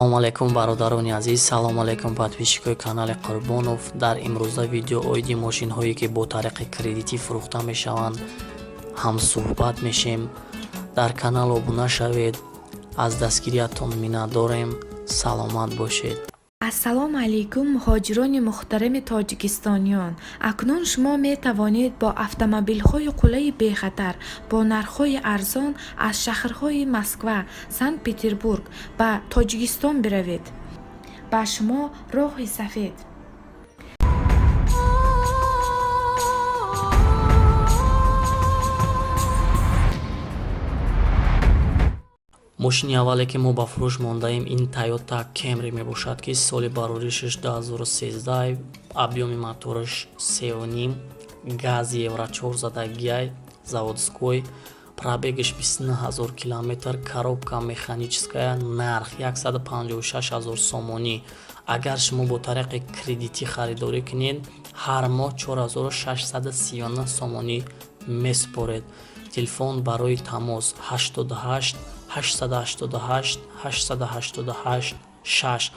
Салом алейкум, бародарони азиз, салом алейкум, подписчикои канали Қурбонов. Дар имрӯза видео оиди мошинҳое, ки бо тариқи кредитӣ фурӯхта мешаванд, ҳамсӯҳбат мешем. Дар канал обуна шавед, аз дастгириятон миннатдорем. Саломат бошед. Ассалому алайкум, муҳоҷирони муҳтарами тоҷикистониён! Акнун шумо метавонед бо автомобилҳои қулайи бехатар бо нархҳои арзон аз шаҳрҳои Москва, Санкт Петербург ба Тоҷикистон биравед. Ба шумо роҳи сафед. Мошини аввале, ки мо ба фурӯш мондаем, ин Тойота Кемри мебошад, ки соли бароришаш 2013, объёми мотораш 3,5, газ, евро 4 задагиай, заводской, пробегаш 29 000 километр, коробка механическая, нарх 156 000 сомонӣ. Агар шумо бо тариқи кредитӣ харидорӣ кунед, ҳар моҳ 4639 сомонӣ месупоред. Телефон барои тамос 88 888 888 6.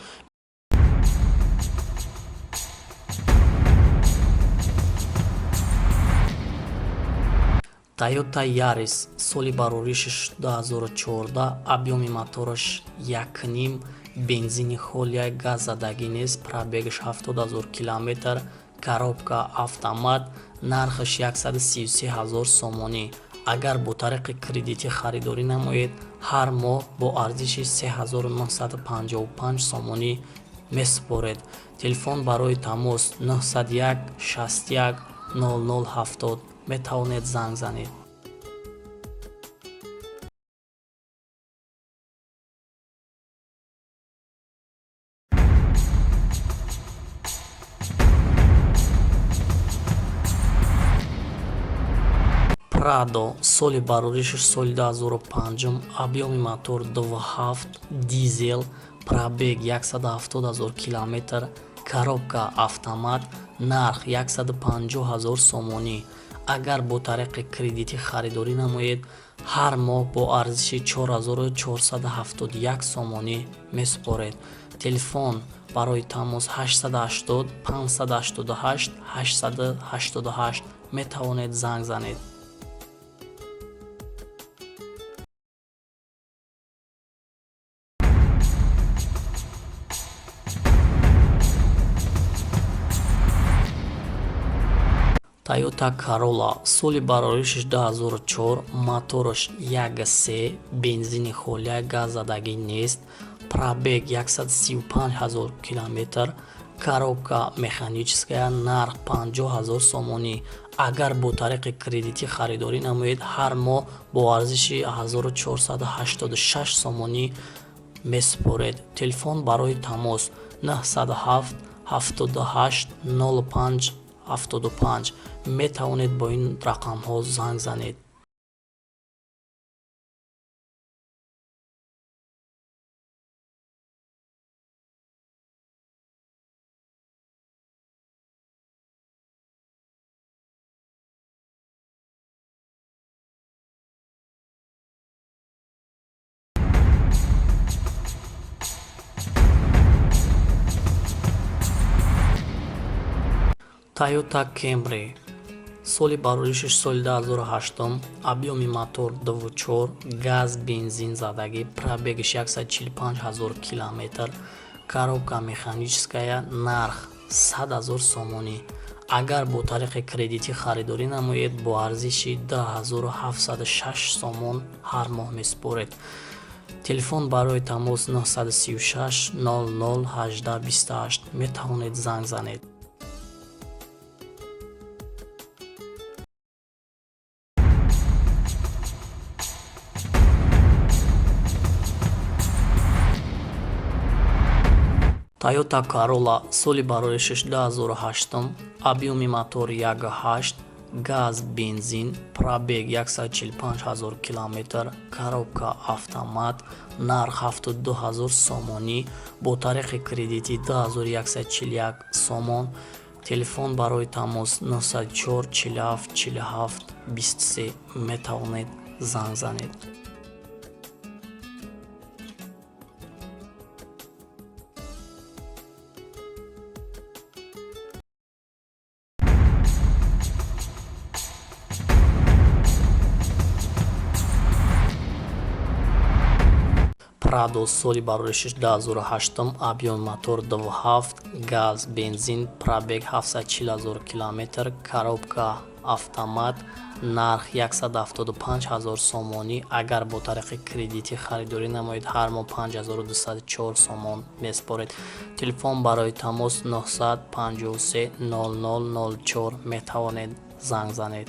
Тойота Ярис, соли бароришаш 2014, объёми мотораш 1,5, бензини холия, газ задагӣ нест, пробегаш 70 000 километр, коробка автомат, нархаш 133 000 сомонӣ. Агар бо тариқи кредитӣ харидорӣ намоед, ҳар моҳ бо арзиши 3955 сомонӣ месупоред. Телефон барои тамос 901 61 00 70, метавонед занг занед. Прадо, соли бароришаш соли 2005, объёми мотор 2,7, дизел, пробег 170 000 километр, коробка автомат, нарх 150 000 сомонӣ. Агар бо тариқи кредитӣ харидорӣ намоед, ҳар моҳ бо арзиши 4471 сомонӣ месупоред. Телефон барои тамос 880 588 888, метавонед занг занед. Тойота Карола, соли бароришаш 2004, мотораш 1,3, бензини холия, газ задагӣ нест, пробег 135 000 километр, коробка механическая, нарх 50 000 сомонӣ. Агар бо тариқи кредитӣ харидорӣ намоед, ҳар моҳ бо арзиши 1486 сомонӣ месупоред. Телефон барои тамос 907 78 05 75, метавонед бо ин рақамҳо занг занед. Тойота Кемри, соли бароришаш соли 2008, объёми мотор 2,4, газ, бензин задагӣ, пробегаш 145 000 километр, коробка механическая, нарх 100 000 сомонӣ. Агар бо тариқи кредитӣ харидорӣ намоед, бо арзиши 2706 сомон ҳар моҳ месупоред. Телефон барои тамос 936 00 18 28, метавонед занг занед. Тойота Карола, соли бароришаш 2008, объёми мотор 1,8, газ, бензин, пробег 145 000 километр, коробка автомат, нарх 72 000 сомонӣ, бо тариқи кредитӣ 2141 сомон. Телефон барои тамос 904 47 47 23, метавонед занг занед. Прадо, соли бароришиш 2008, объёми мотор 2,7, газ, бензин, пробег 740 000 километр, коробка автомат, нарх 175 000 сомонӣ. Агар бо тариқи кредитӣ харидорӣ намоед, ҳар моҳ 5204 сомон месупоред. Телефон барои тамос 953 0004, метавонед занг занед.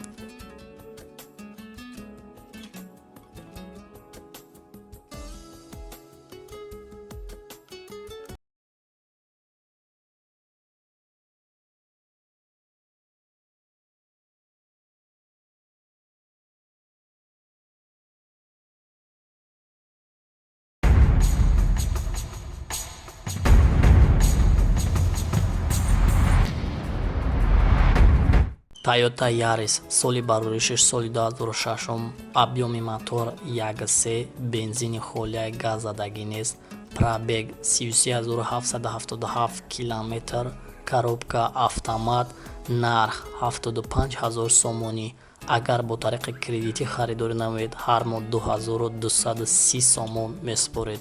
Тойота Ярис, соли бароришиш соли 2006, объёми мотор 1,3, бензини холия, газ задагӣ нест, пробег 33777 километр, коробка автомат, нарх 75 000 сомонӣ. Агар бо тариқи кредитӣ харидорӣ намоед, ҳар моҳ 2230 сомон месупоред.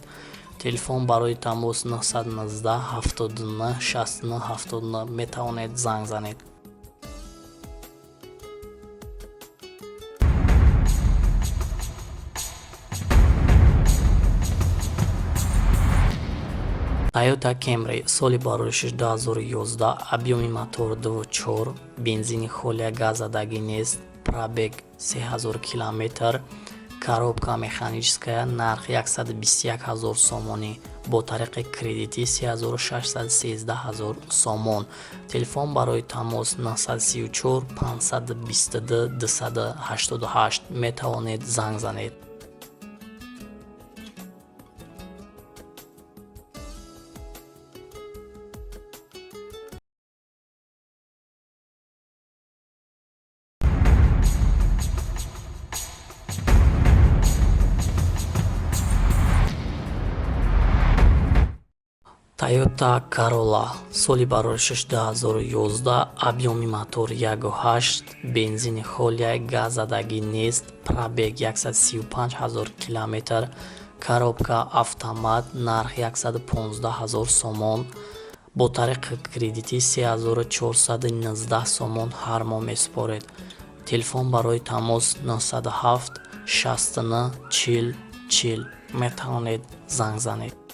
Телефон барои тамос 919 79 69 79, метавонед занг занед. Тойота Кемри, соли бароришиш 2011, объёми мотор 2,4, бензини холия, газ задагӣ нест, пробег 3000 километр, коробка механическая, нарх 121 000 сомонӣ, бо тариқи кредитӣ 3613 ҳазор сомон. Телефон барои тамос 934 522 288, метавонед занг занед. Тойота Карола, соли бароришиш 2011, объёми мотор 1,8, бензини холия, газ задагӣ нест, пробег 135 000 километр, коробка автомат, нарх 115 000 сомон, бо тариқи кредитӣ 3419 сомон ҳар моҳ месупоред. Телефон барои тамос 907 69 40 40, метавонед занг занед.